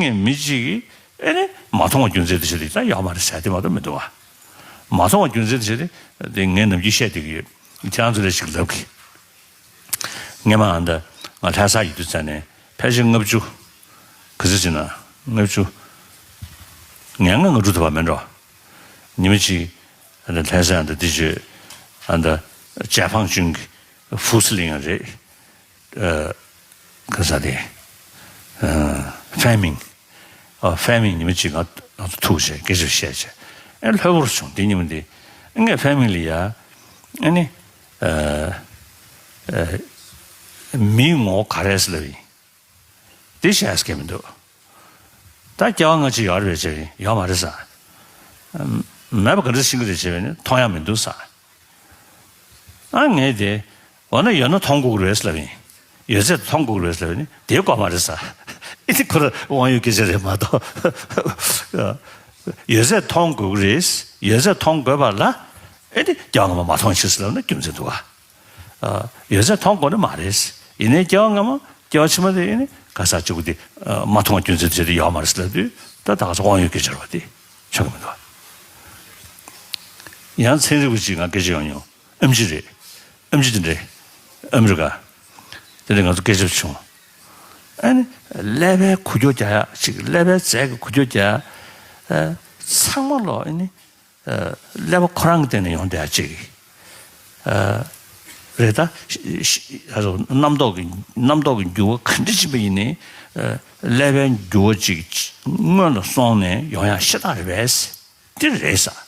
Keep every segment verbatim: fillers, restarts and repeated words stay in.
ངས་མི་གཅིག་གིས་ཨེ་ནི་མ་མཐོང་བ་རྒྱུ་མཚན་དེ་བྱས་ཏེ་ད་ཡོད་མ་རེད་ཟེར་དེ་མ་གཏོགས་མི་འདུག་བ། མ་མཐོང་བ་རྒྱུ་མཚན་དེ་བྱས་ཏེ་དེ་ངས་ནམ་རྒྱུན་བཤད་བསྡད་ཀྱི་ཡོད། ཁྱེད་རང་ཚོ་ལ་ཞིག་ལབ་གི། སྔས་མ་ཨ་འདྲ་ང་ལྷ་ས་ཡོད་དུས་ཙ་ནས་ཕལ་ཆེར་ལྔ་བཅུ། ག་ཚོད་ཟེར་ན་ལྔ་བཅུ། ངན་ངག་ལྔ་དྲུག་ཐུབ་པ་མེད་འགྲོ། ཉི་མ་གཅིག་ཨ་འདྲ་ལྷ་ས་ཨ་འདྲ་འདི་བྱོས། ཨ་འདྲ་ཇ་ཕང་ཆུན་གྱི་ཧྥུ་སི་ལིང་རེད། ཨ། ག་ས་དེ། ཨ། ཧྥེ་མིང་། ཨ། ཧྥེ་མིང་ཉི་མ་གཅིག་ང་ང་ཚོ་ཐུག་བྱས་སྐད་ཆ་བཤད་བྱས། ཨེ་ལྷོད་པོར་བྱུང་དེ་ཉི་མ་དེ། ངས་ཧྥེ་མིང་ལ་ཡ། ཨ་ནི། ཨ། ཨ། མིའི་ངོ་བོ་ག་རེ་ཟེར་ལབ་ཡིན། དེ་བཤད་སྐད་མི་འདུག་ད་སྐྱེ་བ་སྔ་ཕྱི་ཡོད་རེད་བྱས་ཡོད་མ་རེད་ཟེར། མེད་པ་ག་འདྲ་ཤེས་ཀྱི་རེད་བྱས་པས་ནི་མཐོང་ཡ་མི་འདུག་ཟེར། ཨ་ངས་དེ། འོ་ན་ཡོད་ན་མཐོང་དགོས་ཀྱི་རེད་ལབ་ཡིན། ཡོད་ཚད་མཐོང་དགོས་ཀྱི་རེད་ལབ་ཡིན། དེ་དགོས་མ་རེད་ཟེར། ཨེ་དེ་ཁོ་རང་དབང་ཡོད་སྐད་ཆ་རེད་མ་གཏོགས། ཡོད་ཚད་མཐོང་དགོས་ཀྱི་རེད། ཡོད་ཚད་མཐོང་དགོས་པ་ལ། ཨེ་དེ་སྐྱེ་བ་སྔ་མ་མ་མཐོང་ཕྱིར་ཟེར་ལབ་ན་རྒྱུ་མཚན་འདུག་ག་ཡོད་ཚད་མཐོང་དགོས་ནི་མ་རེད། ཡིན་ནའི་སྐྱེ་བ་སྔ་མ་སྐྱེ་བ་ཕྱི་མ་དེ་ཡིན་ནི་ག་ས་གཅིག་པུ་དེ་མ་མཐོང་བ་རྒྱུ་མཚན་དེ་ཡོད་མ་རེད་ལབ་དུས་ད་ད་ག་ས་དབང་ཡོད་སྐད་ཆ་རེད་བ་དེ་ཆགས་ཀྱི་མི་འདུག་ག་ཡང་ཚན་རིག་པ་ཅིག་ང་སྐད་ཆ་ཡོང་མྱོང་། ཨེམ་ཆི་རེད། ཨེམ་ཆི་དེ་འདྲས། ཨ་མི་རི་ཀ། དེ་འདྲས་ང་ཚོ་སྐད་ཆ་བྱུང་། ཨ་ནི། ཀླད་པའི་འགུལ་སྐྱོད་རྒྱག་ཡག་ཅིག་ཀླད་པའི་རྫས་ཀྱི་འགུལ་སྐྱོད་རྒྱག་ཡག་ཚང་མ་ལོ་ཨ་ནི། ཀླད་པ་ཁོ་རང་གི་སྟེང་ནས་ཡོང་བསྡད་ཡག་ཅིག་རེད་ད། རྣམ་རྟོག་གི་རྣམ་རྟོག་གི་འགྱུར་བ་ག་འདྲ་ཅིག་ཡིན་ནའི། ཀླད་པའི་འགྱུར་བ་ཅིག་སྔོན་ལ་སོང་ནས་ཡོང་ཡག་ཤ་སྟག་རེད་པས། དེ་རེད་ཟེར།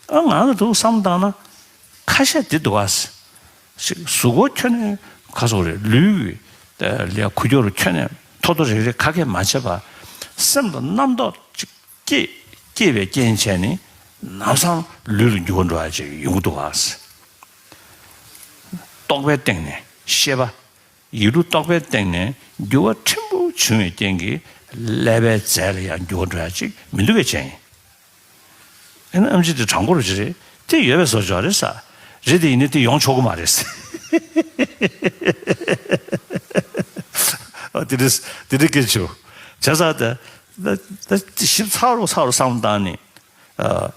ཨ་ང་ལ་འདུག་བསམ་བཏང་ན། ཁ་ཤས་དེ་འདུག་ཨ། ཞིག་གཟུགས་པོ་ཁྱོན་ནས་ག་སོག་རེད་ལུས་ཀྱི་ལས་འགུལ་སྐྱོད་རུ་ཁྱོན་ནས་ཐོ་ཐོ་རེག་རེག་ག་གེ་མ་བྱས་པ། སེམས་ལ་རྣམ་རྟོག་ཅིག་སྐྱེས་སྐྱེས་པའི་རྐྱེན་བྱས་ནས་ལམ་སང་ལུས་ལ་འགྱུར་བ་འགྲོ་ཡག་ཅིག་ཡོང་གི་འདུག་ཨ། རྟོག་པའི་སྟེང་ནས་ཤེས་པ། ཡིད་དུ་རྟོག་པའི་སྟེང་ནས་འགྱུར་བ་ཕྲན་བུ་བྱུང་བའི་རྐྱེན་གྱིས་ཀླད་པའི་རྫས་ལ་ཡང་འགྱུར་བ་འགྲོ་ཡག་ཅིག་མི་འདུག་གས་ཅན། ཨེ་ན་ཨེམ་ཆི་དེ་དྲང་པོ་རུ་ཅི་རེད། དེ་ཡོད་པའི་བཟོ་ཅོག་རེད་ས། རེད་དེ་ཡིན་ནི་དེ་ཡོང་ཆོག་གི་མ་རེད་ས། ཨ་དེ་རེད་དེ་རེད་སྐད་ཆུ། བྱས་ཙང་ད་ད་ད་ཞིབ་ཚགས་རུ་ཚགས་རུ་བསམ་བཏང་ནས། ཨ།